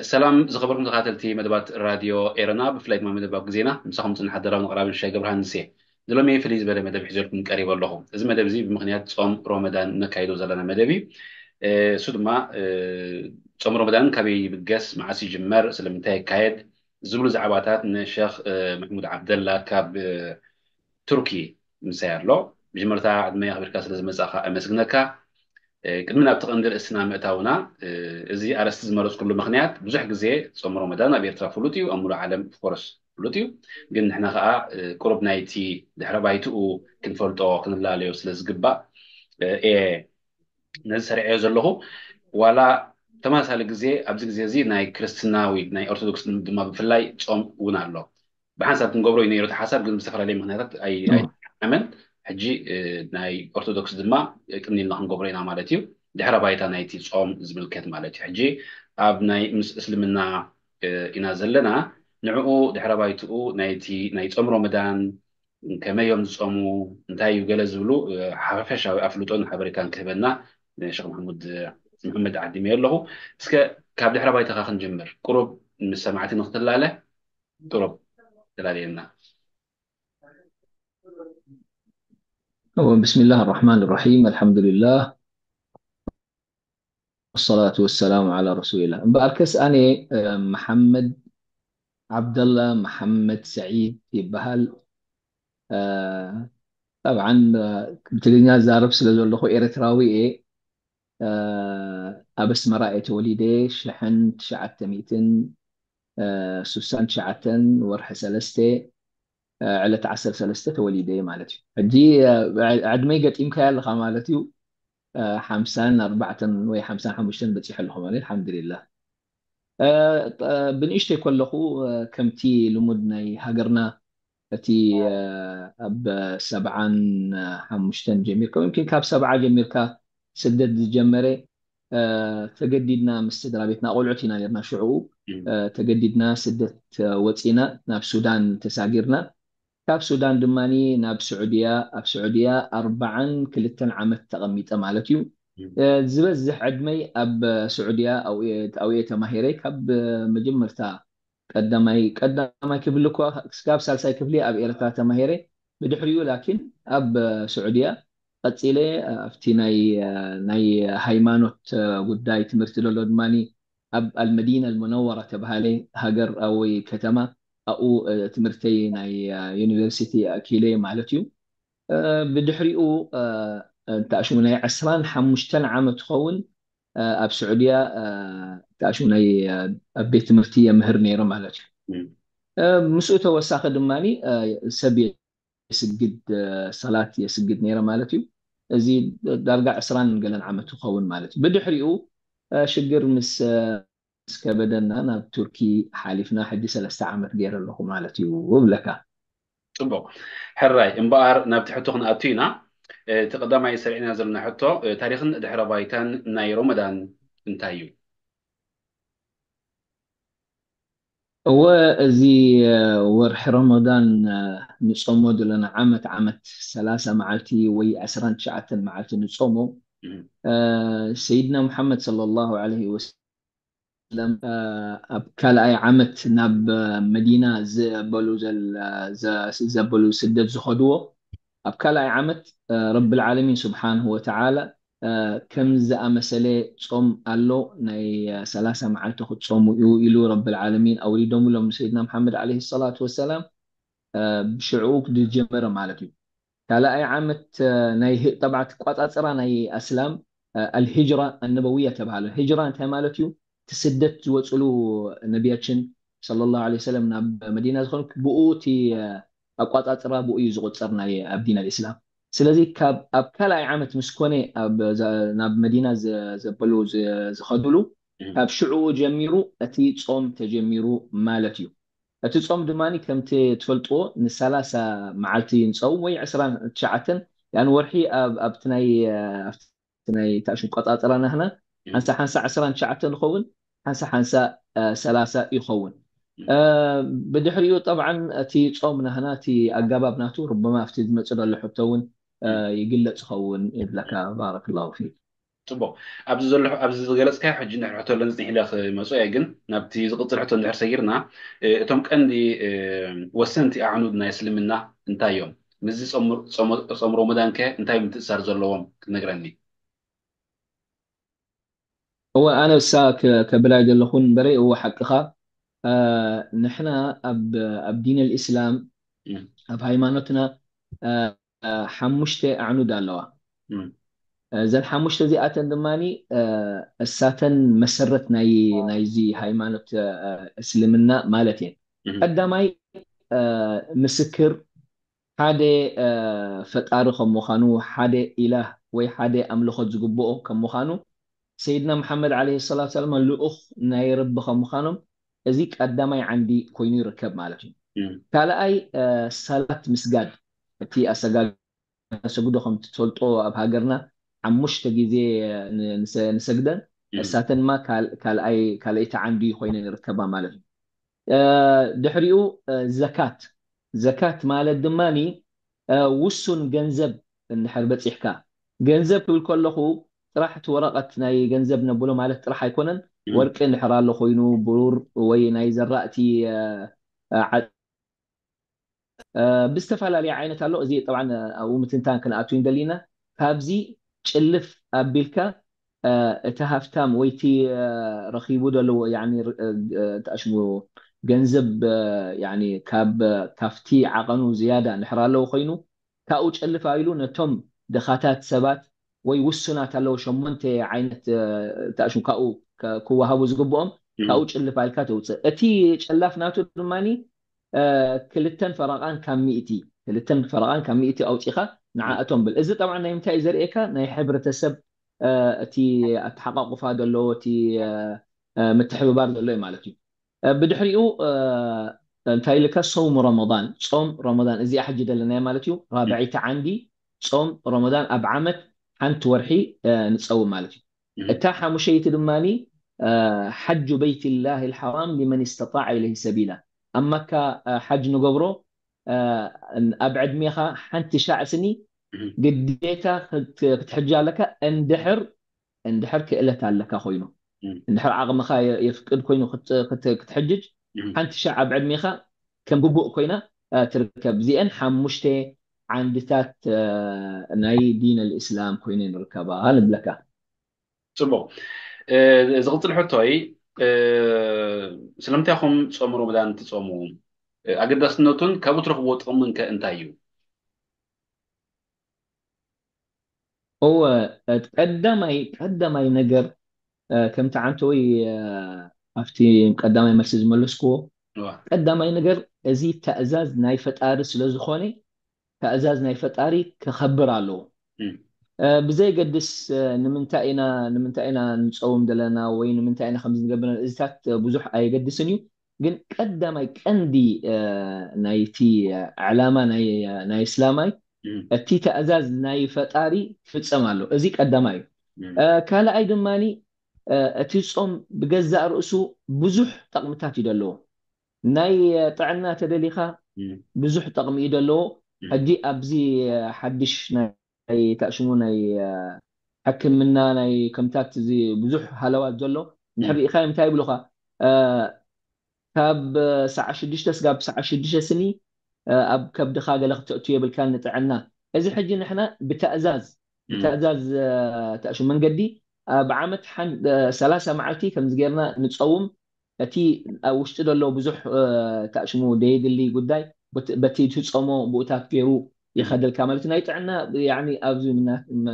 ሰላም ዝኸበርኩም ተኸታተልቲ መደባት ራድዮ ኤረና፣ ብፍላይ ድማ መደብ ኣብ ግዜና፣ ምሳኹም ጽንሓት ደራውን ኣቕራብን ሻይ ገብረሃንስ እየ። ንሎሚ ፍልይ ዝበለ መደብ ሒዘልኩም ቀሪበ ኣለኹ። እዚ መደብ እዚ ብምኽንያት ጾም ሮመዳን ነካይዶ ዘለና መደብ እዩ። እሱ ድማ ጾም ሮመዳን ካበይ ይብገስ፣ መዓስ ይጅመር፣ ስለምንታይ ይካየድ ዝብሉ ዛዕባታት ንሸኽ መሕሙድ ዓብደላ ካብ ቱርኪ ምሳይ ኣሎ። መጀመርታ ዕድመይ ኣኽቢርካ ስለ ዝመጻእካ ኣመስግነካ። ቅድሚ ናብቲ ቀንዲ ርእስና ምእታውና፣ እዚ ኣርእስቲ ዝመረጽኩሉ ምኽንያት፣ ብዙሕ ግዜ ጾም ሮመዳን ኣብ ኤርትራ ፍሉጥ እዩ፣ ኣብ ሙሉእ ዓለም ኦፍኮርስ ፍሉጥ እዩ። ግን ንሕና ከኣ ቁሩብ ናይቲ ድሕረ ባይትኡ ክንፈልጦ ክንላለዮ ስለ ዝግባእ እየ ነዚ ሰሪዐዮ ዘለኹ። ዋላ ተመሳሳሊ ግዜ ኣብዚ ግዜ እዚ ናይ ክርስትና ወይ ናይ ኦርቶዶክስ ድማ ብፍላይ ጾም እውን ኣሎ። ብሓንሳብ ክንገብሮ እዩ ነይሩ እቲ ሓሳብ፣ ግን ብዝተፈላለየ ምኽንያታት ኣይ- ኣይተዓመን። ሕጂ ናይ ኦርቶዶክስ ድማ ቅድም ኢልና ክንገብሮ ኢና ማለት እዩ። ድሕረ ባይታ ናይቲ ጾም ዝምልከት ማለት እዩ። ሕጂ ኣብ ናይ ምስ እስልምና ኢና ዘለና። ንዕኡ ድሕረ ባይትኡ ናይቲ ናይ ጾም ሮመዳን ከመይ እዮም ዝጾሙ፣ እንታይ እዩ ገለ ዝብሉ ሓፈሻዊ ኣፍልጦን ሓበሬታን ክህበና ሸኽ መሓሙድ መሓመድ ዓዲመዮ ኣለኹ። እስከ ካብ ድሕረ ባይታኻ ክንጅምር፣ ቁሩብ ምስ ሰማዕቲ ንክትላለ ቁሩብ ተላልየና። بسم الله الرحمن الرحيم، الحمد لله، والصلاة والسلام على رسول الله. እምበኣርከስ ኣነ መሓመድ ዓብደላ መሓመድ ሰዒድ ይበሃል። ጠብዓን ብትግርኛ ዝዛረብ ስለ ዘለኹ ኤርትራዊ እየ። ኣብ ኣስመራ እየ ተወሊደ። ሽሕን ትሽዓተ ሚእትን ስሳን ትሽዓተን ወርሒ ሰለስተ ዕለት ዓሰርተ ሰለስተ ተወሊደ ማለት እዩ። ሕጂ ዕድመይ ገጢምካዮ ኣለኻ ማለት እዩ። ሓምሳን ኣርባዕተን ወይ ሓምሳን ሓሙሽተን በፂሐ ኣለኹ ማለት ኣልሓምዱሊላህ። ብንእሽተይ ከለኹ ከምቲ ልሙድ ናይ ሃገርና እቲ ኣብ ሰብዓን ሓሙሽተን ጀሚርካ ወይ ካብ ሰብዓ ጀሚርካ ስደት ዝጀመረ ተገዲድና ምስ ስድራ ቤትና ቆልዑት ኢና ነርና ሽዑኡ ተገዲድና ስደት ወፂና ናብ ሱዳን ተሳጊርና። ካብ ሱዳን ድማ ናብ ስዑድያ፣ ኣብ ስዑድያ ኣርባዓን ክልተን ዓመት ተቐሚጠ ማለት እዩ። ዝበዝሕ ዕድመይ ኣብ ስዑድያ ኣብየ ተማሂረ። ካብ መጀመርታ ቀዳማይ ቀዳማይ ክፍሊ እኳ ክስካብ ሳልሳይ ክፍሊ ኣብ ኤርትራ ተማሂረ። ብድሕሪኡ ላኪን ኣብ ስዑድያ ቀጺለ ኣብቲ ናይ ናይ ሃይማኖት ጉዳይ ትምህርቲ ዘሎ ድማ ኣብ ኣልመዲና ኣልሙነወራ ተባሃለ ሃገር ወይ ከተማ ኣብኡ ትምህርተይ ናይ ዩኒቨርሲቲ ኣኪለ ማለት እዩ። ብድሕሪኡ እንተኣሽሙ ናይ ዕስራን ሓሙሽተን ዓመት ትኸውን ኣብ ስዑድያ እንተኣሽሙ ናይ ኣብ ቤት ትምህርቲ የምህር ነይረ ማለት እዩ። ምስኡ ተወሳኺ ድማ ሰብ የስግድ ሰላት የስግድ ነይረ ማለት እዩ። እዚ ዳርጋ ዕስራን ገለን ዓመት ትኸውን ማለት እዩ። ብድሕሪኡ ሽግር ምስ ምስ ከበደና ናብ ቱርኪ ሓሊፍና ሕጂ ሰለስተ ዓመት ገይረ ኣለኹ ማለት እዩ እብለካ። ጽቡቕ። ሕራይ እምበኣር ናብቲ ሕቶ ክንኣቱ ኢና። እቲ ቀዳማይ ሰሪዕና ዘለና ሕቶ ታሪኽን ድሕረ ባይታን ናይ ሮመዳን እንታይ እዩ? እወ እዚ ወርሒ ረመዳን ንጾሞ ዘለና ዓመት ዓመት ሰላሳ መዓልቲ ወይ ዕስራን ትሽዓተን መዓልቲ ንጾሞ ሰይድና ሙሓመድ ሰለላሁ ዐለይሂ ወሰለም ኣብ ካልኣይ ዓመት ናብ መዲና ዘበሉ ዘበሉ ስደት ዝኸድዎ ኣብ ካልኣይ ዓመት ረብል ዓለሚን ስብሓንሁ ወተዓላ ከምዚ ዝኣመሰለ ጾም ኣሎ ናይ ሰላሳ መዓልቲ ክትጾሙ እዩ ኢሉ ረብል ዓለሚን ኣውሪዶምሎም ንሰይድና መሓመድ ዓለይሂ ሰላቱ ወሰላም ብሽዕኡ ዝጀመረ ማለት እዩ። ካልኣይ ዓመት ናይ ጠብዓ ኣቋጻጽራ ናይ ኣስላም ኣልሂጅራ ኣነበውያ ተባሃለ። ሂጅራ እንታይ ማለት እዩ? እቲ ስደት ዝወፅሉ ነቢያችን ሰለላሁ ዐለይሂ ወሰለም ናብ መዲና ዝኾኑ ብኡ እቲ ኣቋጻጽራ ብኡ እዩ ዝቁጸር ናይ ኣብ ዲን ኣልእስላም። ስለዚ ካብ ኣብ ካልኣይ ዓመት ምስ ኮነ ናብ መዲና ዘበሉ ዝኸዱሉ ካብ ሽዑኡ ጀሚሩ እቲ ጾም ተጀሚሩ ማለት እዩ። እቲ ጾም ድማ ከምቲ ትፈልጥዎ ንሰላሳ መዓልቲ ንጸውም ወይ ዕስራን ትሽዓተን ያን ወርሒ ኣብቲ ናይ ኣብቲ ናይ ታእሹ ቆጻጽራ ናህና ሓንሳ ሓንሳ ዕስራን ትሽዓተን ይኸውን ሓንሳ ሓንሳ ሰላሳ ይኸውን። ብድሕሪኡ ጠብዓን እቲ ጾም ናህና እቲ ኣገባብ ናቱ ርበማ ኣብቲ ዝመጽእ ዘሎ ሕቶ እውን ይግለጽ ይኸውን ይብለካ። ባረክላሁ ፊክ። ጽቡቕ። ኣብዚ ዘሎ ኣብዚ ዝገለጽካዮ ሕጂ እንድሕር ሕቶ ኣለኒ ጽኒሕ ኢለ ክመጽእ እየ፣ ግን ናብቲ ዝቕጽል ሕቶ እንድሕር ሰጊርና፣ እቶም ቀንዲ ወሰንቲ ኣዕኑድ ናይ እስልምና እንታይ እዮም? ምስዚ ጾም ሮመዳን ከ እንታይ ምትእሳር ዘለዎም ክትነግረኒ? እወ፣ ኣነ እሳ ከብላይ ዘለኹን በረ እወ ሓቅኻ። ንሕና ኣብ ዲን ልእስላም ኣብ ሃይማኖትና ሓሙሽተ ኣዕኑድ ኣለዋ። እዘን ሓሙሽተ እዚኣተን ድማ እሳተን መሰረት ናይዚ ሃይማኖት እስልምና ማለት እየን። ቀዳማይ ምስክር ሓደ ፈጣሪ ከም ምዃኑ፣ ሓደ ኢላህ ወይ ሓደ ኣምልኾት ዝግብኦ ከም ምዃኑ፣ ሰይድና መሓመድ ዓለይሂ ሰላቱ ሰላም ልኡኽ ናይ ረቢ ከም ምዃኖም እዚ ቀዳማይ ዓንዲ ኮይኑ ይርከብ ማለት እዩ። ካልኣይ ሰላት ምስጋድ፣ እቲ ኣሰጋግ ሰግዶ ከም ትፈልጦ ኣብ ሃገርና ሓሙሽተ ግዜ ንሰግደን፣ እሳተን ድማ ካልኣይቲ ዓንዲ ኮይነን ይርከባ ማለት እዩ። ድሕሪኡ ዘካት፣ ዘካት ማለት ድማ ውሱን ገንዘብ እንድሕር በፂሕካ፣ ገንዘብ ክብል ከለኹ ጥራሕ እቲ ወረቐት ናይ ገንዘብ ነብሎ ማለት ጥራሕ ኣይኮነን። ወርቂ እንድሕር ኣሎ ኮይኑ፣ ብሩር ወይ ናይ ዘራእቲ ብዝተፈላለየ ዓይነት ኣሎ። እዚ ጠብዓ ኣብኡ ምትንታን ክንኣቱ እንደሊና። ካብዚ ጭልፍ ኣቢልካ እቲ ሃፍታም ወይ እቲ ረኺቡ ዘለዎ ተኣሽሙ ገንዘብ ካብቲ ዓቐኑ ዝያዳ እንድሕር ኣለዎ ኮይኑ፣ ካብኡ ጭልፍ ኣቢሉ ነቶም ድኻታት ሰባት ወይ ውሱናት ኣለዉ ሸሞንተ ዓይነት ተኣሽሙ ካብኡ ክወሃቡ ዝግብኦም ካብኡ ጭልፍ ኣልካ ተውፅእ። እቲ ጭላፍ ናቱ ድማ ክልተን ፈረቓን ካብ ሚእቲ፣ ክልተን ፈረቓን ካብ ሚእቲ ኣውፂኻ ንዓእቶም ብል። እዚ ጠብዓ ናይ ምንታይ እዩ ዘርእየካ? ናይ ሕብረተሰብ እቲ ኣተሓቋቁፋ ዘሎ፣ እቲ ምትሕብባር ዘሎ እዩ ማለት እዩ። ብድሕሪኡ እንታይ ኢልካ? ሰውም ረመዳን፣ ጾም ረመዳን፣ እዚኣ ሕጂ ደለናያ ማለት እዩ። ራብዐይቲ ዓንዲ ጾም ረመዳን፣ ኣብ ዓመት ሓንቲ ወርሒ ንጸውም ማለት እዩ። እታ ሓሙሸይቲ ድማ ሓጁ በይትላህ ልሓራም ሊመን ስተጣዕ ኢለይሂ ሰቢላ፣ ኣብ መካ ሓጅ ንገብሮ ኣብ ዕድሜኻ ሓንቲ ሻዕ ስኒ ግዴታ ክትሕጅ ኣለካ። እንድሕር እንድሕር ክእለት ኣለካ ኮይኑ፣ እንድሕር ዓቕምኻ የፍቅድ ኮይኑ ክትሕጅጅ፣ ሓንቲ ሻዕ ኣብ ዕድሜኻ ከም ግቡእ ኮይና ትርከብ። እዚአን ሓሙሽተ ዓንድታት ናይ ዲን ልእስላም ኮይነ ንርከባ ንብለካ። ጽቡቕ። ዝቕጽል ሕቶይ፣ ስለምንታይ ኹም ጾም ሮመዳን ትጾሙ? ኣገዳስነቱን ካብኡ ትረኽብዎ ጥቕምን ከ እንታይ እዩ? እወ፣ ቀዳማይ ቀዳማይ ነገር ከምቲ ዓንተወይ ኣብቲ ቀዳማይ መልሲ ዝመለስክዎ፣ ቀዳማይ ነገር እዚ ተእዛዝ ናይ ፈጣሪ ስለ ዝኾነ፣ ተእዛዝ ናይ ፈጣሪ ክኸብር ኣለዎ። ብዘይገድስ ንምንታይ ኢና ንምንታይ ኢና ንፀውም ዘለና ወይ ንምንታይ ኢና ከምዚ ንገብር፣ እዚታት ብዙሕ ኣየገድስን እዩ። ግን ቀዳማይ ቀንዲ ናይቲ ዕላማ ናይ እስላማይ እቲ ተእዛዝ ናይ ፈጣሪ ክፍፀም ኣሎ። እዚ ቀዳማይ እዩ። ካልኣይ ድማ እቲ ጾም ብገዛእ ርእሱ ብዙሕ ጠቕምታት እዩ ዘለዎ። ናይ ጥዕና ተደሊኻ ብዙሕ ጠቕሚ እዩ ዘለዎ። ሕጂ ኣብዚ ሓድሽ ናይ ታሽሙ ናይ ሕክምና ናይ ከምታት እዚ ብዙሕ ሃለዋት ዘሎ ንሕር ርኢኻ እንታይ ይብሉኻ? ካብ ሰዓ ሽዱሽተ ስጋብ ሰዓ ሽዱሽተ ስኒ ኣብ ከብድኻ ገለ ክተእቱ የብልካ ንጥዕና። እዚ ሕጂ ንሕና ብተእዛዝ ብተእዛዝ ታሽሙ መንገዲ ኣብ ዓመት ሰላሳ መዓልቲ ከምዚ ጌርና ንፀውም። እቲ ኣብ ውሽጢ ዘሎ ብዙሕ ታሽሙ ደየድሊ ጉዳይ በቲ ትፀሞ ብኡታት ገይሩ ይኸደልካ ማለት ናይ ጥዕና ኣብዚ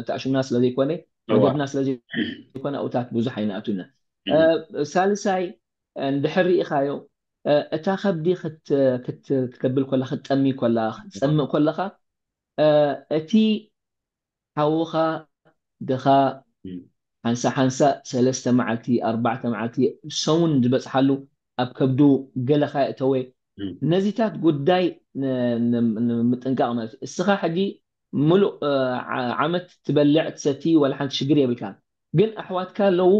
ታሽሙና ስለዘይኮነ መደብና ስለዘይኮነ ኣብኡታት ብዙሕ ኣይንኣቱና። ሳልሳይ እንድሕር ርኢኻዮ እታ ከብዲ ክትከብል ኮላ ክትጠሚ ኮላ ክትፀምእ ኮለኻ እቲ ሓውኻ ድኻ ሓንሳ ሓንሳ ሰለስተ መዓልቲ ኣርባዕተ መዓልቲ ሰሙን ዝበፅሓሉ ኣብ ከብዱ ገለ ካየእተወ ነዚታት ጉዳይ ንምጥንቃቕ ማለት እዩ። እስኻ ሕጂ ሙሉእ ዓመት ትበልዕ ትሰቲ ዋላ ሓንቲ ሽግር የብልካን። ግን ኣሕዋትካ ኣለዉ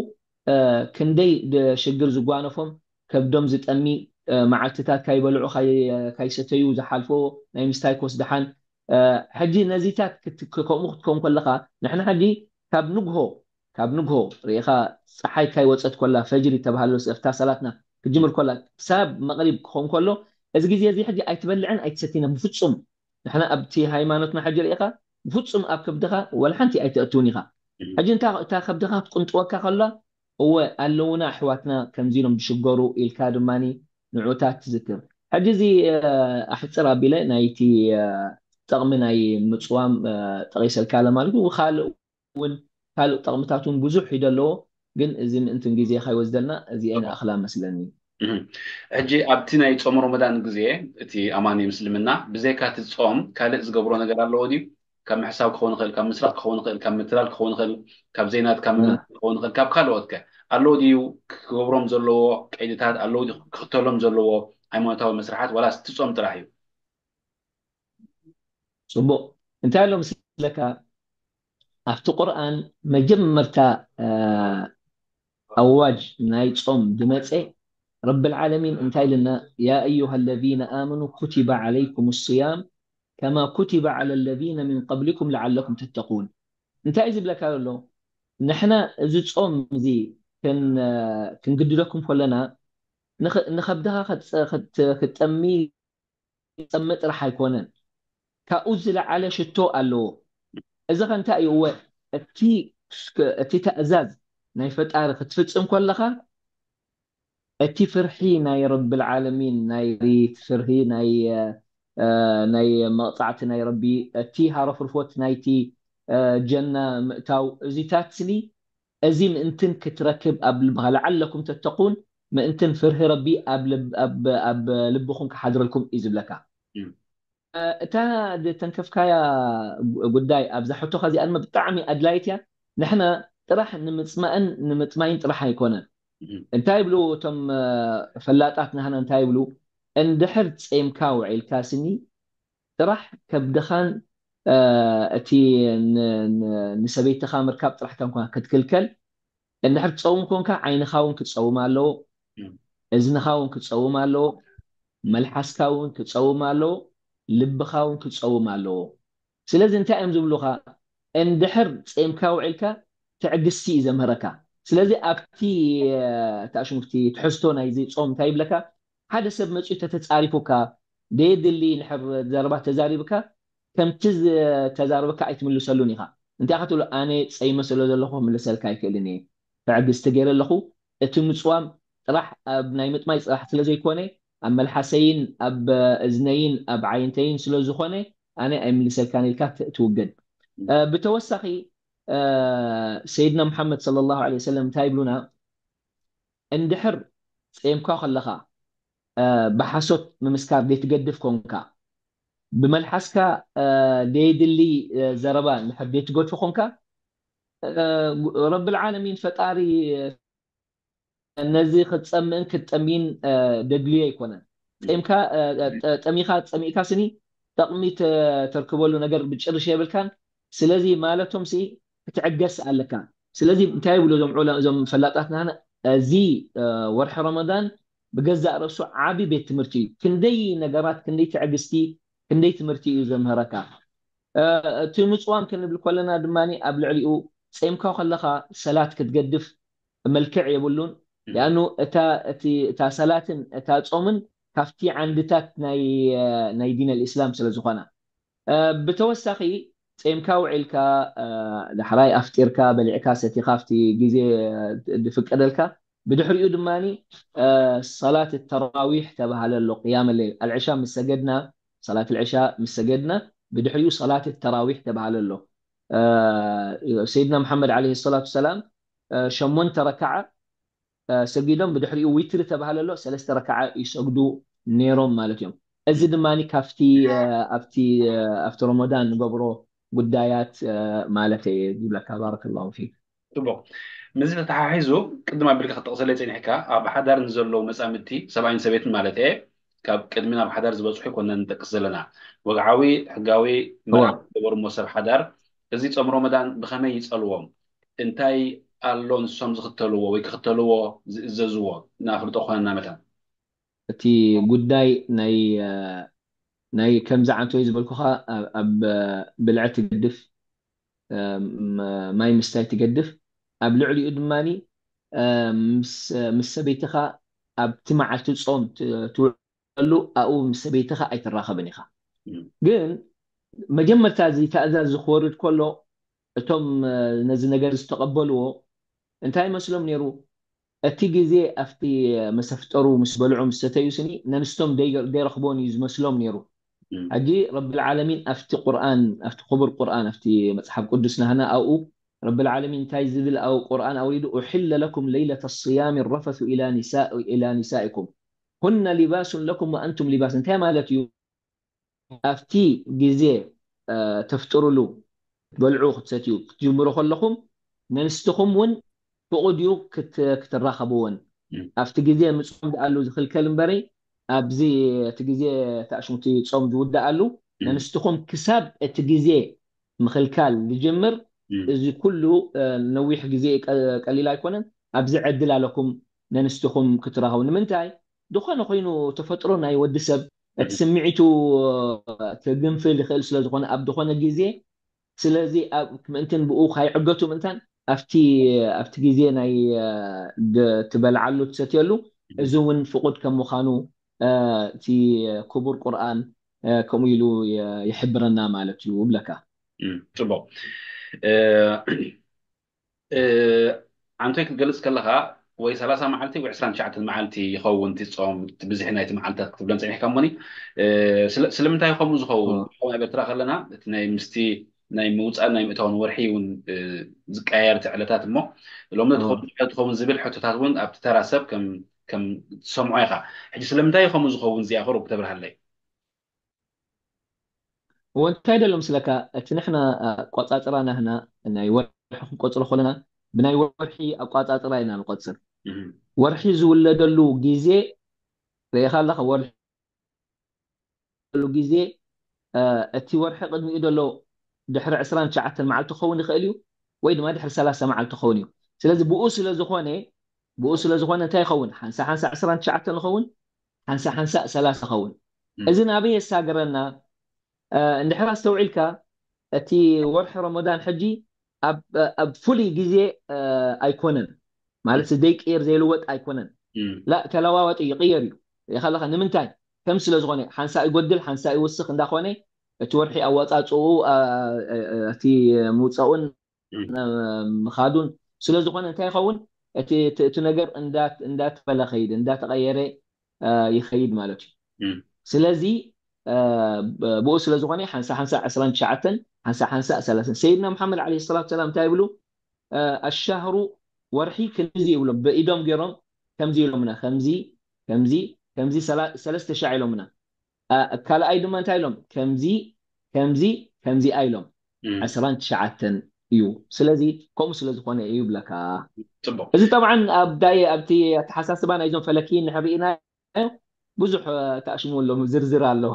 ክንደይ ሽግር ዝጓነፎም ከብዶም ዝጠሚ መዓልትታት ካይበልዑ ካይሰተዩ ዝሓልፎ ናይ ምስታይ ኮስ ደሓን ሕጂ ነዚታት ከምኡ ክትከውን ከለካ ንሕና ሕጂ ካብ ንግሆ ካብ ንግሆ ርኢኻ ፀሓይ ካይ ወፀት ኮላ ፈጅሪ ተባሃለ ኣብታ ሰላትና ክጅምር ኮላ ክሳብ መቕሪብ ክኸውን ከሎ እዚ ግዜ እዚ ሕጂ ኣይትበልዕን ኣይትሰቲነ ብፍፁም። ንሕና ኣብቲ ሃይማኖትና ሕጂ ርኢኻ ብፍፁም ኣብ ከብድኻ ወላ ሓንቲ ኣይተእትውን ኢኻ። ሕጂ እታ ከብድኻ ክትቁንጥወካ ከላ እወ ኣለውና ኣሕዋትና ከምዚ ኢሎም ዝሽገሩ ኢልካ ድማ ንዑታት ትዝክር። ሕጂ እዚ ኣሕፅር ኣቢለ ናይቲ ጠቕሚ ናይ ምፅዋም ጠቒሰልካ ኣለ ማለት እዩ። ካልእ እውን ካልእ ጠቕምታት እውን ብዙሕ እዩ ዘለዎ፣ ግን እዚ ምእንትን ግዜ ከይወስደልና እዚኤን ኣኽላ መስለኒ። ሕጂ ኣብቲ ናይ ጾም ሮመዳን ግዜ እቲ ኣማኒ ምስልምና ብዘይካ እቲ ጾም ካልእ ዝገብሮ ነገር ኣለዎ ድዩ? ካብ ምሕሳብ ክኸውን ይኽእል፣ ካብ ምስራቕ ክኸውን ይኽእል፣ ካብ ምትላል ክኸውን ይኽእል፣ ካብ ዘይናትካ ምምልካል ክኸውን ይኽእል፣ ካብ ካልኦት ከ ኣለዎ ድዩ ክገብሮም ዘለዎ ቀይድታት ኣለዎ ድዩ ክኽተሎም ዘለዎ ሃይማኖታዊ መስርሓት ዋላስ እቲ ጾም ጥራሕ እዩ? ፅቡቕ እንታይ ኣሎ ምስለካ ኣብቲ ቁርኣን መጀመርታ ኣዋጅ ናይ ጾም ድመፀ ረብል ዓለሚን እንታይ ኢልና ያ ኣዩሃ ለዚነ ኣመኑ ኩቲበ ዓለይኩም ስያም ከማ ኩቲበ ዓለ ለዚነ ሚን ቀብሊኩም ለዓለኩም ተተቁን እንታይ እዩ ዝብለካ ዘሎ ንሕና እዚ ጾም እዚ ክንግድደኩም ከለና ንኸብድኻ ክትጠሚ ክፀምእ ጥራሕ ኣይኮነን ካብኡ ዝለዓለ ሽቶ ኣለዎ እዚ ከ እንታይ እዩ እወ እቲ እቲ ተእዛዝ ናይ ፈጣሪ ክትፍፅም ከለኻ እቲ ፍርሒ ናይ ረብል ዓለሚን ናይ ፍርሂ ናይ ናይ መቕፃዕቲ ናይ ረቢ እቲ ሃረፍርፎት ናይቲ ጀና ምእታው እዚታት ስኒ እዚ ምእንትን ክትረክብ ኣብ ልብኻ ለዓለኩም ተተቁን ምእንትን ፍርሂ ረቢ ኣብ ልብኹም ክሓድረልኩም እዩ ዝብለካ እታ ዝተንከፍካያ ጉዳይ ኣብዛ ሕቶኻ እዚኣ ድማ ብጣዕሚ ኣድላይት እያ ንሕና ጥራሕ ንምፅማእን ንምጥማይን ጥራሕ ኣይኮነን እንታይ ይብሉ እቶም ፈላጣት ናህና እንታይ ይብሉ እንድሕር ፀምካ ውዒልካ ስኒ ጥራሕ ከብድኻን እቲ ንሰበይትኻ ምርካብ ጥራሕ ተንኳ ክትክልከል እንድሕር ትፀውም ኮንካ ዓይንኻ እውን ክፀውም ኣለዎ እዝንኻ እውን ክፀውም ኣለዎ መልሓስካ እውን ክፀውም ኣለዎ ልብኻ እውን ክፀውም ኣለዎ ስለዚ እንታይ እዮም ዝብሉኻ እንድሕር ፂምካ ውዒልካ ትዕግስቲ እዩ ዘምህረካ ስለዚ ኣብቲ ታሽሙቲ ትሕዝቶ ናይዚ ፆም እንታይ ይብለካ ሓደ ሰብ መፅኡ ተተፃሪፉካ ደየድሊ ንሕር ዘረባ ተዛሪብካ ከምቲ ዝተዛረበካ ኣይትምልሰሉን ኢኻ እንታይ ክትብሎ ኣነ ፀይመ ስለ ዘለኹ ክምልሰልካ ኣይክእልን እየ ትዕግስቲ ገይረ ኣለኹ እቲ ምፅዋም ጥራሕ ኣብ ናይ ምጥማይ ፅራሕ ስለ ዘይኮነ ኣብ መልሓሰይን ኣብ እዝነይን ኣብ ዓይንተይን ስለ ዝኾነ ኣነ ኣይምልሰልካን ኢልካ ትውገድ ብተወሳኺ ሰይድና ሙሓመድ صلى الله عليه وسلم እንታይ ይብሉና እንድሕር ፂምካ ከለኻ ብሓሶት ምምስካር ዘይትገድፍ ኮንካ ብመልሓስካ ዘይድሊ ዘረባ እንድሕር ዘይትገድፎ ኮንካ ረብል ዓለሚን ፈጣሪ ነዚ ክትፀምእን ክትጠምይን ደድልዮ ኣይኮነን ጠምካ ጠሚካ ፀሚእካ ስኒ ጠቕሚ ተርክበሉ ነገር ብጭርሽ የብልካን ስለዚ ማለቶም ሲ ክትዕገስ ኣለካ ስለዚ እንታይ ይብሉ እዞም ዑለ እዞም ፈላጣትና እዚ ወርሒ ረመዳን ብገዛእ ርእሱ ዓቢ ቤት ትምህርቲ እዩ ክንደይ ነገራት ክንደይ ትዕግስቲ ክንደይ ትምህርቲ እዩ ዘምህረካ እቲ ምፅዋም ክንብል ከለና ድማ ኣብ ልዕሊኡ ፂምካ ከለካ ሰላት ክትገድፍ መልክዕ የብሉን ሊኣኑ እታ ሰላትን እታ ፆምን ካብቲ ዓንድታት ናይ ዲን ኣልእስላም ስለ ዝኾና ብተወሳኺ ፂምካ ውዒልካ ዳሕራይ ኣፍጢርካ በሊዕካ ሰቲኻ ኣብቲ ግዜ ዝፍቀደልካ ብድሕሪኡ ድማ ሰላት ተራዊሕ ተባሃለ ኣሎ ቅያም ለይል ኣልዕሻ ምስ ሰገድና ሰላት ልዕሻ ምስ ሰገድና ብድሕሪኡ ሰላት ተራዊሕ ተባሃለ ኣሎ ሰይድና መሓመድ ዓለይሂ ሰላቱ ሰላም ሸሞንተ ረክዓ ሰጊዶም ብድሕሪኡ ዊትሪ ተባሃለ ኣሎ ሰለስተ ረክዓ ይሰግዱ ነይሮም ማለት እዮም እዚ ድማ ካብቲ ኣብቲ ኣብቲ ረመዳን ንገብሮ ጉዳያት ማለት እየ ዝብለካ ባረከላሁ ፊክ ጽቡቕ ምስዚ ተተሓሒዙ ቅድም ኣቢልካ ክጠቕሰለይ ጸኒሕካ ኣብ ሓዳር ንዘለዉ መጻምድቲ ሰብኣይን ሰበይትን ማለት እየ ካብ ቅድሚ ናብ ሓዳር ዝበጽሑ ይኮንና ንጠቅስ ዘለና ወግዓዊ ሕጋዊ መርዓ ዝገበርሞ ሰብ ሓዳር እዚ ጾም ሮመዳን ብኸመይ ይጸልዎም እንታይ ኣሎ ንሶም ዝኽተልዎ ወይ ክኽተልዎ ዝእዘዝዎ ንኣፍልጦ ክኾነና መታን እቲ ጉዳይ ናይ ናይ ከምዚ ዓንቶይ ዝበልኩኻ ኣብ ብልዒ ትገድፍ፣ ማይ ምስታይ ትገድፍ፣ ኣብ ልዕሊኡ ድማ ምስ ሰበይትኻ ኣብቲ መዓልቲ ጾም ትውዕለሉ ኣብኡ ምስ ሰበይትኻ ኣይትራኸብን ኢኻ። ግን መጀመርታ እዚ ተእዛዝ ዝክወርድ ከሎ እቶም ነዚ ነገር ዝተቐበልዎ እንታይ ይመስሎም ነይሩ? እቲ ግዜ ኣብቲ መሰፍጠሩ ምስ በልዑ ምስ ሰተዩ ስኒ ነንስቶም ደይረኽቦን እዩ ዝመስሎም ነይሩ። ሕጂ ረብል ዓለሚን ኣብቲ ቁርኣን ኣብቲ ክቡር ቁርኣን ኣብቲ መጽሓፍ ቅዱስ ናህና ኣብኡ ረብል ዓለሚን እንታይ ዝብል ኣብ ቁርኣን ኣውሪዱ أحل لكم ليلة الصيام الرفث إلى نساء إلى نسائكم هن لباس لكم وأنتم لباس እንታይ ማለት እዩ? ኣብቲ ግዜ ተፍጥሩሉ ክትበልዑ ክትሰትዩ ክትጅምሩ ከለኹም ነንስትኹም እውን ፍቑድ እዩ ክትራኸብወን ኣብቲ ግዜ ምጾም ደኣሉ ዝኽልከል እምበሪ ኣብዚ እቲ ግዜ ተኣሽሙቲ ጾም ዝውደኣሉ ነንስትኹም ክሳብ እቲ ግዜ ምኽልካል ዝጅምር እዚ ኩሉ ነዊሕ ግዜ ቀሊል ኣይኮነን። ኣብዚ ዕድል ኣለኩም ነንስትኹም ክትራኸቡ ንምንታይ ዝኾነ ኮይኑ ተፈጥሮ ናይ ወዲ ሰብ እቲ ስምዒቱ ክግንፍል ይኽእል ስለ ዝኾነ ኣብ ዝኾነ ግዜ ስለዚ ኣብ ምእንትን ብኡ ካይዕገቱ ምእንታን ኣብቲ ኣብቲ ግዜ ናይ ትበልዓሉ ትሰትየሉ እዚ እውን ፍቁድ ከም ምዃኑ እቲ ክቡር ቁርኣን ከምኡ ኢሉ ይሕብረና ማለት እዩ እብለካ። ጽቡቅ። ዓንቶይ ክትገልጽ ከለኻ ወይ ሰላሳ መዓልቲ ወይ ዕስራን ትሽዓተን መዓልቲ ይኸውን እቲ ጾም፣ እቲ ብዝሒ ናይቲ መዓልታት ክትብለን ጸኒሕካ እሞኒ፣ ስለምንታይ ከምኡ ዝኸውን? ኣብ ኤርትራ ከለና እቲ ናይ ምስቲ ናይ ምውጻእን ናይ ምእታውን ወርሒ እውን ዝቀያየር እቲ ዕለታት እሞ ሎሚ ትኸውን ዝብል ሕቶታት እውን ኣብቲ ተራ ሰብ ከም ከም ትሰምዖ ኢኻ። ሕጂ ስለምንታይ ከምኡ ዝኸውን እዚኣ ቁሩብ ክተብርሃለይ? እወ እንታይ ደሎ ምስለካ እቲ ንሕና ኣቋጻጽራ ናህና ናይ ወርሒ ክንቆጽሮ ከለና ብናይ ወርሒ ኣቋጻጽራ ኢና ንቆጽር። ወርሒ ዝውለደሉ ግዜ ርኢኻ ኣለኻ ወርሒ ዝውለደሉ ግዜ እቲ ወርሒ ቅድሚኡ ዘሎ ድሕሪ ዕስራን ትሽዓተን መዓልቲ ክኸውን ይኽእል እዩ ወይ ድማ ድሕሪ ሰላሳ መዓልቲ ክኸውን እዩ። ስለዚ ብኡ ስለ ዝኾነ ብኡ ስለ ዝኾነ እንታይ ይኸውን ሓንሳ ሓንሳ ዕስራን ትሽዓተን ይኸውን ሓንሳ ሓንሳ ሰላሳ ይኸውን። እዚ ናበይ የሳግረና? እንድሕር ኣስተውዒልካ እቲ ወርሒ ረመዳን ሕጂ ኣብ ፍሉይ ግዜ ኣይኮነን ማለት ዘይቅየር ዘይልወጥ ኣይኮነን። ላ ተለዋዋጢ ይቅየር እዩ። ሪኢኻ ኣለኻ ንምንታይ ከም ስለ ዝኾነ ሓንሳ ይጎድል ሓንሳ ይውስኽ እንዳኾነ እቲ ወርሒ ኣወፃፅኡ እቲ ምውፀኡን ምኻዱን ስለ ዝኾነ እንታይ ይኸውን እቲ ነገር እንዳትበለ ኸይድ እንዳተቐየረ ይኸይድ ማለት እዩ። ስለዚ ብኡ ስለ ዝኾነ ሓንሳ ሓንሳ ዕስራን ትሽዓተን ሓንሳ ሓንሳ ሰላሳን ሰይድና መሓመድ ዓለይሂ ሰላቱ ሰላም እንታይ ይብሉ ኣሻህሩ ወርሒ ክንዚ ይብሎም ብኢዶም ገይሮም ከምዚ ኢሎምና ከምዚ ከምዚ ከምዚ ሰለስተ ሻዕ ኢሎምና ካልኣይ ድማ እንታይ ኢሎም ከምዚ ከምዚ ከምዚኣ ኢሎም ዕስራን ትሽዓተን እዩ። ስለዚ ከምኡ ስለ ዝኾነ እዩ ይብለካ። ጽቡቅ። እዚ ጠብዓን ኣብ ዳየ ኣብቲ ኣተሓሳስባ ናይዞም ፈለኪ ንሕርኢና ብዙሕ ተኣሽሙ ኣለዉ ዝርዝር ኣለዉ።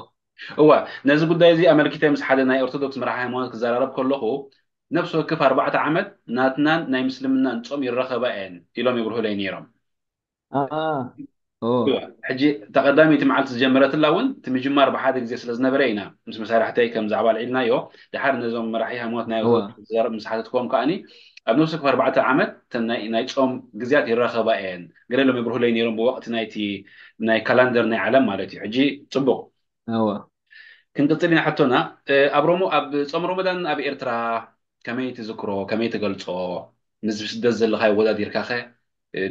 እወ ነዚ ጉዳይ እዚ ኣመልኪተ ምስ ሓደ ናይ ኦርቶዶክስ መራሒ ሃይማኖት ክዘራረብ ከለኹ ነፍሲ ወከፍ ኣርባዕተ ዓመት ናትናን ናይ ምስልምናን ጾም ይረኸባ እየን ኢሎም የብርሁለይ ነይሮም። ሕጂ ተቐዳሚቲ መዓልቲ ዝጀመረትላ እውን እቲ ምጅማር ብሓደ ግዜ ስለ ዝነበረ ኢና ምስ መሳርሕተይ ከም ዛዕባ ኣልዒልናዮ። ድሓር ነዞም መራሒ ሃይማኖት ናይ ዛረብ ምስ ሓተትክዎም ከዓኒ ኣብ ነፍሲ ወከፍ ኣርባዕተ ዓመት ናይ ጾም ግዜያት ይረኸባ እየን ገለ ኢሎም የብርሁለይ ነይሮም ብወቕቲ ናይቲ ናይ ካላንደር ናይ ዓለም ማለት እዩ። ሕጂ ጽቡቕ ክንቅጽል ኢና ሕቶና። ኣብ ሮሞ ኣብ ጾም ሮመዳን ኣብ ኤርትራ ከመይ ትዝክሮ ከመይ ትገልጾ? ምስዚ ስደት ዘለኻ ይወዳዲርካ ኸ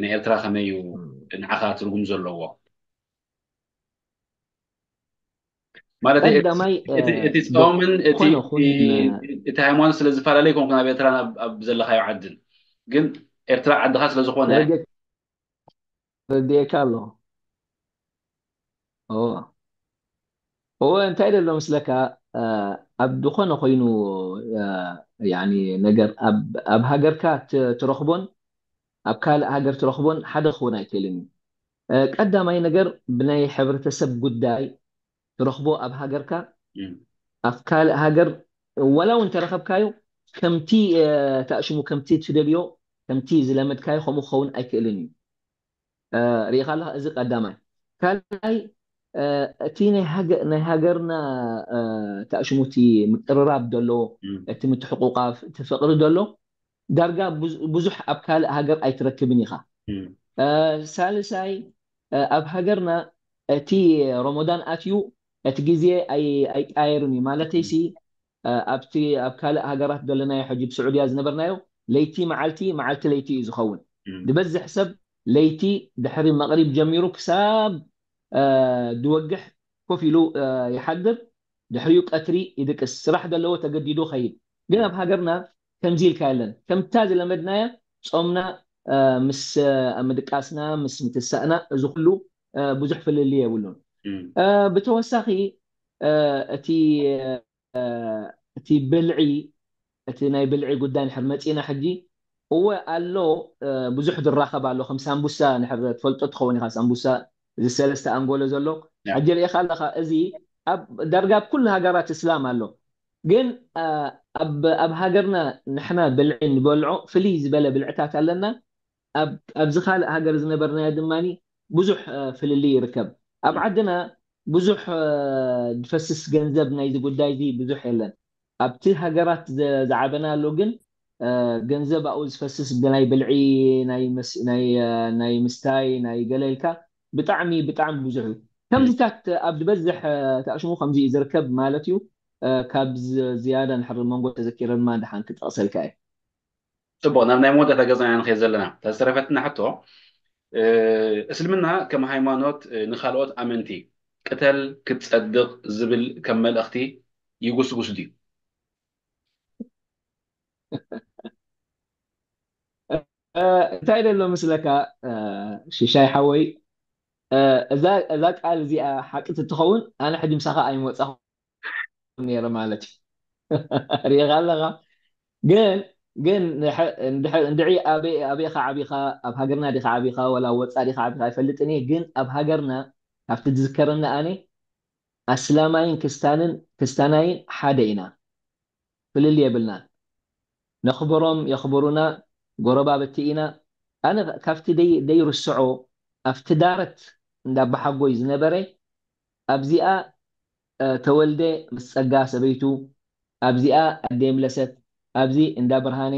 ንኤርትራ ከመይ እዩ ንዓኻ ትርጉም ዘለዎ? ማለት ቀዳማይ እቲ ጾምን እቲ ሃይማኖት ስለ ዝፈላለ ይኮንኩ ናብ ኤርትራ ኣብ ዘለኻዮ ዓድን ግን ኤርትራ ዓድኻ ስለ ዝኾነ ረድኤካ ኣሎ። እወ እንታይ ደሎ ምስለካ ኣብ ዝኾነ ኮይኑ ነገር ኣብ ሃገርካ ትረኽቦን ኣብ ካልእ ሃገር ትረኽቦን ሓደ ክኸውን ኣይክእልን እዩ። ቀዳማይ ነገር ብናይ ሕብረተሰብ ጉዳይ ትረኽቦ ኣብ ሃገርካ ኣብ ካልእ ሃገር ወላ እውን ተረኸብካዮ ከምቲ ተኣሽሙ ከምቲ ትደልዮ ከምቲ ዝለመድካዮ ከምኡ ክኸውን ኣይክእልን እዩ። ርኢኻ ኣለኻ እዚ ቀዳማይ። ካልኣይ እቲ ናይ ሃገርና ተኣሽሙቲ ምቅርራብ ዘሎ፣ እቲ ምትሕቁቃፍ፣ እቲ ፍቅሪ ዘሎ ዳርጋ ብዙሕ ኣብ ካልእ ሃገር ኣይትረክብን ኢኻ። ሳልሳይ፣ ኣብ ሃገርና እቲ ሮሞዳን ኣትዩ እቲ ግዜ ኣይቃየርን እዩ። ማለተይሲ ኣብቲ ኣብ ካልእ ሃገራት ዘለናዮ ሕጂ ብስዑድያ ዝነበርናዮ ለይቲ መዓልቲ፣ መዓልቲ ለይቲ እዩ ዝኸውን። ዝበዝሕ ሰብ ለይቲ ድሕሪ መቕሪብ ጀሚሩ ክሳብ ድወግሕ ኮፍ ኢሉ ይሓድር። ድሕሪኡ ቀትሪ ይድቅስ። ስራሕ ዘለዎ ተገዲዱ ኸይድ። ግን ኣብ ሃገርና ከምዚ ኢልካ የለን። ከምታ ዝለመድናያ ጾምና ምስ ምድቃስና፣ ምስ ምትሳእና፣ እዚ ኩሉ ብዙሕ ፍልልይ የብሉን። ብተወሳኺ እቲ እቲ ብልዒ፣ እቲ ናይ ብልዒ ጉዳይ ንሕር መፂና ሕጂ፣ እወ ኣሎ፣ ብዙሕ ዝራኸብ ኣሎ። ከም ሳምቡሳ ንሕር ትፈልጦ ትኸውን ኢኻ። ሳምቡሳ እዚ ሰለስተ ኣንጎሎ ዘሎ ሕጂ ርኢኻ ኣለኻ። እዚ ኣብ ዳርጋ ኣብ ኩሉ ሃገራት እስላም ኣሎ። ግን ኣብ ሃገርና ንሕና ብልዒ ንበልዖ ፍልይ ዝበለ ብልዕታት ኣለና። ኣብዚ ካልእ ሃገር ዝነበርናዮ ድማ ብዙሕ ፍልልይ ይርከብ። ኣብ ዓድና ብዙሕ ዝፈስስ ገንዘብ ናይዚ ጉዳይ እዚ ብዙሕ የለን። ኣብቲ ሃገራት ዝዓበናሉ ግን ገንዘብ ኣብኡ ዝፈስስ ናይ ብልዒ፣ ናይ ምስታይ፣ ናይ ገለ ኢልካ ብጣዕሚ ብጣዕሚ ብዙሕ እዩ። ከምዚታት ኣብ ዝበዝሕ ተኣሽሙ ከምዚ እዩ ዝርከብ ማለት እዩ። ካብ ዝያዳ ንሕር መንጎ ተዘኪረ ድማ ደሓን ክጠቕሰልካ እየ። ፅቡቕ፣ ናብ ናይ መወዳእታ ገፅና ኢና ንኸይድ ዘለና። እታ ዝተረፈትና ሕቶ፣ እስልምና ከም ሃይማኖት ንኻልኦት ኣመንቲ ቅተል ክትፀድቕ ዝብል ከም መልእኽቲ ይጉስጉስ ድዩ? እንታይ ደሎ ምስለካ ሽሻይ ሓወይ፣ እዛ ቃል እዚኣ ሓቂ ትትኸውን ኣነ ሕጂ ምሳኻ ኣይመፃኹ ነይረ ማለት እዩ። ሪኢኻ ኣለኻ። ግን ግን እንድዒ ኣበይ ኢኻ ዓቢኻ? ኣብ ሃገርና ዲኻ ዓቢኻ ወላ ወፃ ዲኻ ዓቢኻ ኣይፈልጥን እየ። ግን ኣብ ሃገርና ካብቲ ዝዝከረኒ ኣነ ኣስላማይን ክስታንን ክስታናይን ሓደ ኢና። ፍልል የብልናን። ነኽብሮም የኽብሩና፣ ጎረባብቲ ኢና። ኣነ ካብቲ ደይ ደይርስዖ ኣብቲ ዳረት እንዳባሓጎይ ዝነበረ ኣብዚኣ ተወልደ ምስ ጸጋ ሰበይቱ፣ ኣብዚኣ ኣደይ ምለሰት፣ ኣብዚ እንዳ ብርሃነ፣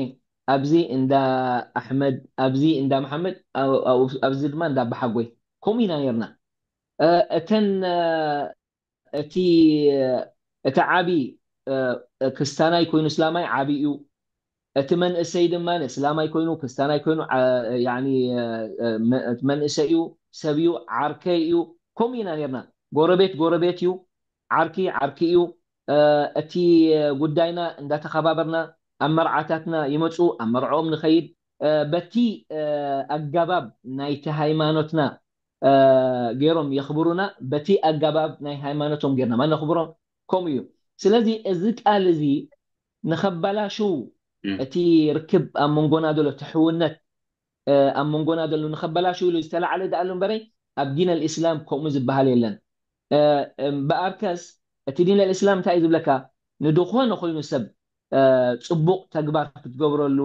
ኣብዚ እንዳ ኣሕመድ፣ ኣብዚ እንዳ መሓመድ፣ ኣብዚ ድማ እንዳ ኣባሓጎይ። ከምኡ ኢና ነርና። እተን እቲ እቲ ዓቢ ክስታናይ ኮይኑ እስላማይ ዓቢ እዩ። እቲ መንእሰይ ድማ እስላማይ ኮይኑ ክስታናይ ኮይኑ መንእሰይ እዩ፣ ሰብ እዩ፣ ዓርከይ እዩ። ከምኡ ኢና ነርና። ጎረቤት ጎረቤት እዩ፣ ዓርኪ ዓርኪ እዩ። እቲ ጉዳይና እንዳተኸባበርና ኣብ መርዓታትና ይመፁ፣ ኣብ መርዕኦም ንኸይድ። በቲ ኣገባብ ናይቲ ሃይማኖትና ገይሮም የኽብሩና፣ በቲ ኣገባብ ናይ ሃይማኖቶም ገይርና ማ ነኽብሮም። ከምኡ እዩ። ስለዚ እዚ ቃል እዚ ንኸበላሽው፣ እቲ ርክብ ኣብ መንጎና ዘሎ ትሕውነት ኣብ መንጎና ዘሎ ንኸበላሽው ኢሉ ዝተላዕለ ደኣሉ እምበረይ ኣብ ዲን ኣልእስላም ከምኡ ዝበሃል የለን። ብኣርከስ እቲ ዲን ኣልእስላም እንታይ እዩ ዝብለካ? ንድኾነ ኮይኑ ሰብ ፅቡቕ ተግባር ክትገብረሉ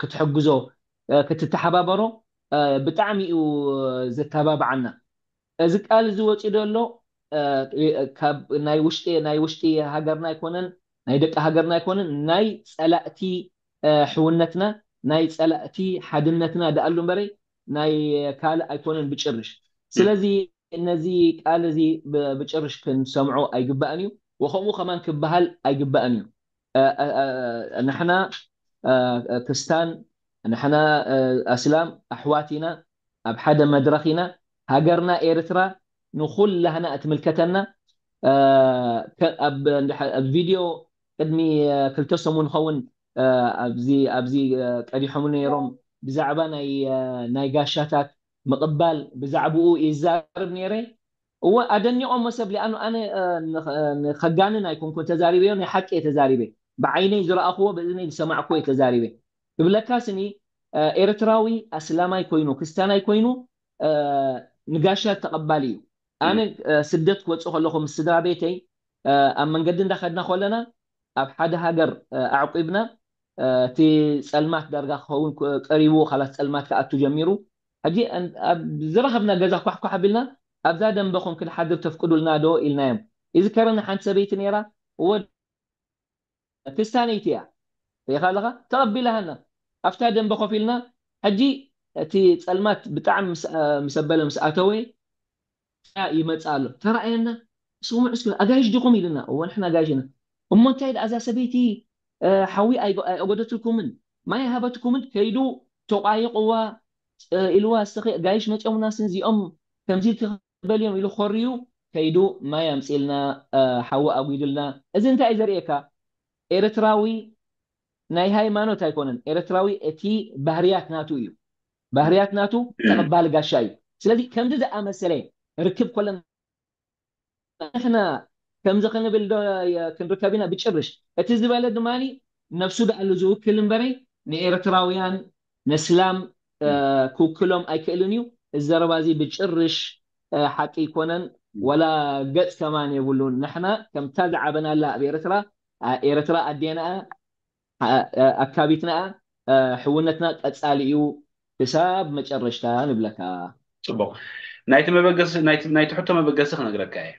ክትሕግዞ ክትተሓባበሮ ብጣዕሚ እዩ ዘተባብዓና። እዚ ቃል እዚ ወፂኡ ዘሎ ካብ ናይ ውሽጢ ናይ ውሽጢ ሃገርና ኣይኮነን፣ ናይ ደቂ ሃገርና ኣይኮነን፣ ናይ ፀላእቲ ሕውነትና ናይ ፀላእቲ ሓድነትና ደኣሉ እምበረይ ናይ ካልእ ኣይኮነን ብጭርሽ። ስለዚ ነዚ ቃል እዚ ብጭርሽ ክንሰምዖ ኣይግባእን እዩ፣ ወከምኡ ከማን ክበሃል ኣይግባእን እዩ። ንሕና ክስታን ንሕና ኣስላም ኣሕዋት ኢና፣ ኣብ ሓደ መድረኽ ኢና። ሃገርና ኤርትራ ንኹላህና እትምልከተና። ኣብ ቪድዮ ቅድሚ ክልተ ሰሙን ኸውን ኣብዚ ቀዲሖም ነይሮም ብዛዕባ ናይ ጋሻታት ምቕባል ብዛዕባኡ ይዛረብ ነይረ። እወ ኣደኒቖሞ ሰብ ሊኣኑ ኣነ ንኸጋንን ኣይኮንኩን ተዛሪበዮ፣ ናይ ሓቂ እየ ተዛሪበ። ብዓይነይ ዝረኣኽዎ ብእዝነይ ዝሰማዕክዎ እየ ተዛሪበ። ክብለካ ስኒ ኤርትራዊ ኣስላማይ ኮይኑ ክስታናይ ኮይኑ ንጋሻ ተቐባሊ እዩ። ኣነ ስደት ክወፅእ ከለኹ ምስ ስድራ ቤተይ ኣብ መንገዲ እንዳኸድና ከለና ኣብ ሓደ ሃገር ኣዕቂብና እቲ ፀልማት ዳርጋ ክኸውን ቀሪቡ ካላት ፀልማት ክኣቱ ጀሚሩ። ሕጂ ኣብ ዝረኸብና ገዛ ኳሕኳሕ ኣቢልና ኣብዛ ደንበኹም ክንሓድር ተፍቅዱልና ዶ ኢልናዮም። ይዝከረኒ ሓንቲ ሰበይቲ ነይራ፣ እወ ክስታነይቲ እያ። ሪኢኻ ኣለኻ? ተቐቢላሃና። ኣብታ ደንበ ኮፍ ኢልና፣ ሕጂ እቲ ጸልማት ብጣዕሚ ምስ ኣበለ ምስ ኣተወ ይመጽእ ኣሎ። ተራእየና፣ ስሙዕ እስኪ ኣጋይሽ ዲኹም ኢልና። እወ ንሕና ኣጋይሽ ኢና። እሞ እንታይ ደኣ እዛ ሰበይቲ ሓዊ ኣይጎደትልኩምን ማይ ሃበትኩምን ከይዱ ተቋይቕዋ ኢልዋ፣ እስተኺ ጋይሽ መፅኦምና ስን እዚኦም ከምዚ ኢልኪ ክበል እዮም ኢሉ ኮርዩ ከይዱ ማይ ኣምፅልና ሓዊ ኣጉድልና። እዚ እንታይ እዩ ዘርእየካ? ኤርትራዊ ናይ ሃይማኖት ኣይኮነን። ኤርትራዊ እቲ ባህርያት ናቱ እዩ። ባህርያት ናቱ ተቐባሊ ጋሻ እዩ። ስለዚ ከምዚ ዝኣመሰለ ርክብ ኮለን ንሕና ከምዚ ክንብል ዶ ክንርከብ ኢና? ብጭርሽ። እቲ ዝበለ ድማ ነፍሱ ደኣሉ ዝውክል እምበረይ ንኤርትራውያን ነስላም ክውክሎም ኣይክእልን እዩ። እዚ ዘረባ እዚ ብጭርሽ ሓቂ ኣይኮነን፣ ወላ ገጽ ከማን የብሉን። ንሕና ከምታ ዝዓበናላ ኣብ ኤርትራ፣ ኤርትራ ኣዴና ኣካቢትና ሕውነትና ቀጻሊ እዩ ክሳብ መጨረሽታ ንብለካ። ጽቡቕ። ናይቲ መበገሲ ናይቲ ናይቲ ሕቶ መበገሲ ክነግረካ እየ።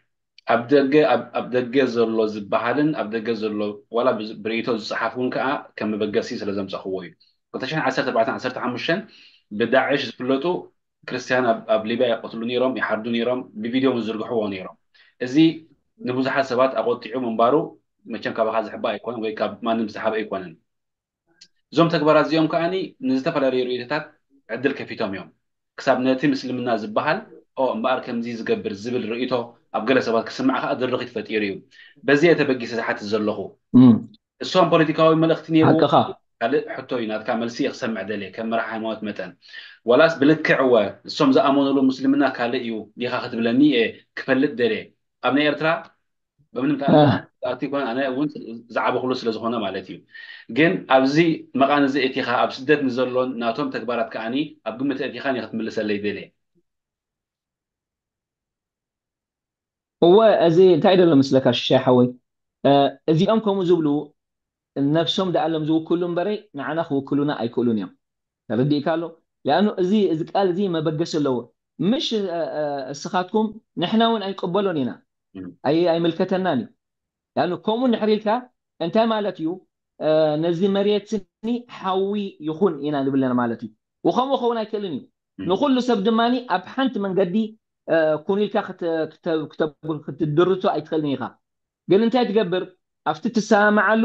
ኣብ ደገ ኣብ ኣብ ደገ ዘሎ ዝበሃልን ኣብ ደገ ዘሎ ዋላ ብዝ- ብርእይቶ ዝጸሓፍ እውን ከኣ ከም መበገሲ ስለ ዘምጻኽዎ እዩ። ክልተ ሽሕን ዓሰርተ ኣርባዕተን ዓሰርተ ሓሙሽተን ብዳዕሽ ዝፍለጡ ክርስትያን ኣብ ኣብ ሊብያ ይቐትሉ ነይሮም፣ ይሓርዱ ነይሮም፣ ብቪድዮ እውን ዝዝርግሕዎ ነይሮም። እዚ ንብዙሓት ሰባት ኣቆጢዑ ምንባሩ መቸም ካባኻ ዝሕባእ ኣይኮነን ወይ ካብ ማንም ዝተሓብአ ኣይኮነን። እዞም ተግባራት እዚኦም ከኣ ንዝተፈላለዩ ርእይቶታት ዕድል ከፊቶም እዮም። ክሳብ ነቲ ምስልምና ዝበሃል ኦ እምበኣር ከምዚ ዝገብር ዝብል ርእይቶ ኣብ ገለ ሰባት ክስማዕ ከኣ ድርኺት ፈጢሩ እዩ። በዚ እየ ተበጊሰ ዝሓትት ዘለኹ። እም፣ እሶም ፖለቲካዊ መልእኽቲ ነይሩ ሓቅኻ። ካልእ ሕቶ እዩ ናትካ መልሲ እየ ክሰምዕ ደልየ ከም መራሕ ሃይማኖት መጠን። ዋላስ ብልክዕ እወ እሶም ዝኣመኑሉ ምስልምና ካልእ እዩ ዲኻ ክትብለኒ እየ ክፈልጥ ደልየ። ኣብ ናይ ኤርትራ በምንም ተኣምር ኣህ። ዝኣቱ ይኮነ ኣነ እውን ዝዓበኹሉ ስለ ዝኾነ ማለት እዩ። ግን ኣብዚ መቓን እዚ እቲኻ ኣብ ስደት ንዘሎን ናቶም ተግባራት ከኣኒ ኣብ ግምት እቲኻ እየ ክትምልሰለይ ደልየ። እወ እዚ እንታይ ደሎ ምስለካ ሽሻይ ሓወይ፣ እ፣ እዚኦም ከምኡ ዝብሉ ነብሶም ደኣሎም ዝውክሉ እምበረይ ንዓና ክውክሉና ኣይክእሉን እዮም። ተረዲእካ ኣሎ? ሊኣኑ እዚ እዚ ቃል እዚ መበገሲ ኣለዎ። ምሽ እ፣ እ፣ እስኻትኩም ንሕና እውን ኣይንቅበሎን ኢና። እም። ኣይ ኣይምልከተናን እዩ። ሊኣኑ ከምኡ እንድሕር ኢልካ እንታይ ማለት እዩ? እ፣ ነዚ መሬት ስኒ ሓዊ ይኹን ኢና ንብለና ማለት እዩ። ወከምኡ ክኸውን ኣይክእልን እዩ። እም። ንኹሉ ሰብ ድማ ኣብ ሓንቲ መንገዲ እ፣ ኩን ኢልካ ክተ- ክተ- ክተ- ክትድርቶ ኣይትኽእልን ኢኻ። ግን እንታይ ትገብር? ኣብቲ ትሰማማዓሉ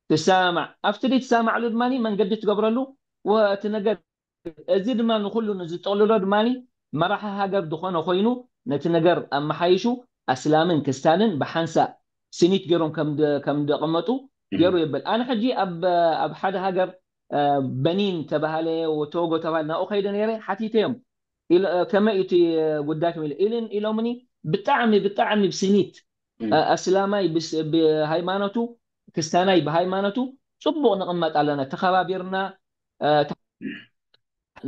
ትሰማማዕ፣ ኣብቲ ዘይትሰማማዓሉ ድማ መንገዲ ትገብረሉ ወ- እቲ ነገር እዚ ድማ ንኹሉ ንዝጠቕልሎ ድማ መራሒ ሃገር ዝኾነ ኮይኑ ነቲ ነገር ኣመሓይሹ ኣስላምን ክስታንን ብሓንሳእ ስኒት ገይሮም ከም ደ- ከም ደቐመጡ ገይሩ የብል። ኣነ ሕጂ ኣብ ኣብ ሓደ ሃገር እ፣ በኒን ተባሃለ ቶጎ ተባሃለ ናብኡ ከይደ ነይረ ሓቲተዮም ኢሎ- እ፣ ከመይ እዩ እቲ ጉዳይ ከመይ ኢሉ ኢልን ኢሎምኒ ብጣዕሚ ብጣዕሚ ብስኒት እ፣ ኣስላማይ ብስ- ብሃይማኖቱ ክስታናይ ብሃይማኖቱ ጽቡቕ ንቕመጥ ኣለና ተኸባቢርና እ፣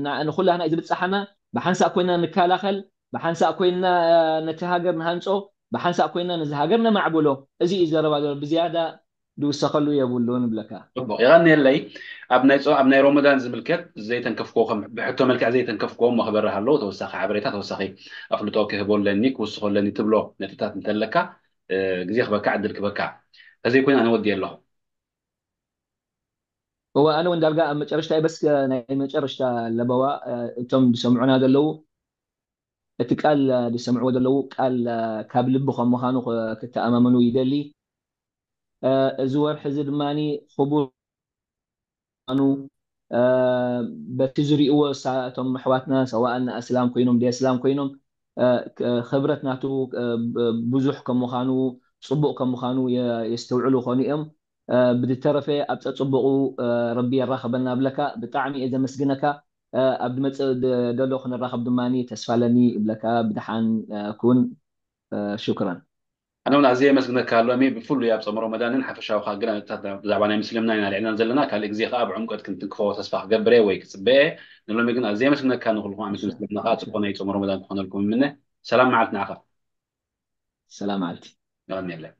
ና- ንኹላህና እዩ ዝብጻሓና ብሓንሳእ ኮይና ንከላኸል ብሓንሳእ ኮይና እ፣ ነቲ ሃገር ንሃንጾ ብሓንሳእ ኮይና ነዚ ሃገር ነማዕብሎ እዚ እዩ ዘረባ ዘሎ ብዝያዳ ድውሰኸሉ የብሉን ብለካ። ጽቡቕ የቐንየለይ። ኣብ ናይ ጾ- ኣብ ናይ ሮመዳን ዝምልከት ዘይተንከፍክዎ ከም ብሕቶ መልክዕ ዘይተንከፍክዎ እሞ ክበርህ ኣለዎ ተወሳኺ ሓበሬታ ተወሳኺ ኣፍልጦ ክህቦ ኣለኒ ክውስኾ ኣለኒ ትብሎ ነጥብታት እንተለካ እ፣ ግዜ ክበካ ዕድል ክበካ ተዘይኮይኑ ኣነ ወዲ ኣለኹ። እወ ኣነ እውን ዳርጋ ኣብ መጨረሽታ በስ ናይ መጨረሽታ ለበዋ እ፣ እቶም ዝሰምዑና ዘለዉ እቲ ቃል እ፣ ዝሰምዕዎ ዘለዉ ቃል እ፣ ካብ ልቢ ከም ምዃኑ ክ- ክተኣማመኑ ይደሊ። እ፣ እዚ ወርሒ እዚ ድማ ክቡር ምዃኑ እ፣ በቲ ዝርእይዎ እሳ- እቶም ኣሕዋትና ሰዋእ ንኣስላም ኮይኖም ደስላም ኮይኖም እ፣ ክ- ክብረት ናቱ እ፣ ብ- ብዙሕ ከም ምዃኑ ጽቡቕ ከም ምዃኑ የ- የስተውዕሉ ይኾኑ እዮም። እ፣ ብዝተረፈ ኣብ ጸጽቡቑ እ፣ ረቢ የራኽበና እብለካ። ብጣዕሚ እየ ዘመስግነካ። እ፣ ኣብ ዝመጽእ ደ- ደሎ ክንራኸብ ድማ ተስፋ ኣለኒ እብለካ። ብድሓን እ፣ ኩን። እ፣ ሹክራን። ኣነ እውን ኣዝየ የመስግነካ ሎሚ ብፍሉይ ኣብ ጾም ሮመዳንን ሓፈሻዊ ከኣ ገለ ነጥብታት ብዛዕባ ናይ ምስልምና ኢና ኣልዒልና ዘለና። ካልእ ግዜ ከኣ ብዕምቆት ክንትንክፎ ተስፋ ክገብር እየ ወይ ክጽበ እየ። ንሎሚ ግን ኣዝየ የመስግነካ። ንኹልኹም ዓመት ምስልምና ከኣ ጽቡቕ ናይ ጾም ሮመዳን ክኾነልኩም እምነ። ሰላም መዓልቲ ንዓኻ። ሰላም መዓልቲ። የቐንየለይ።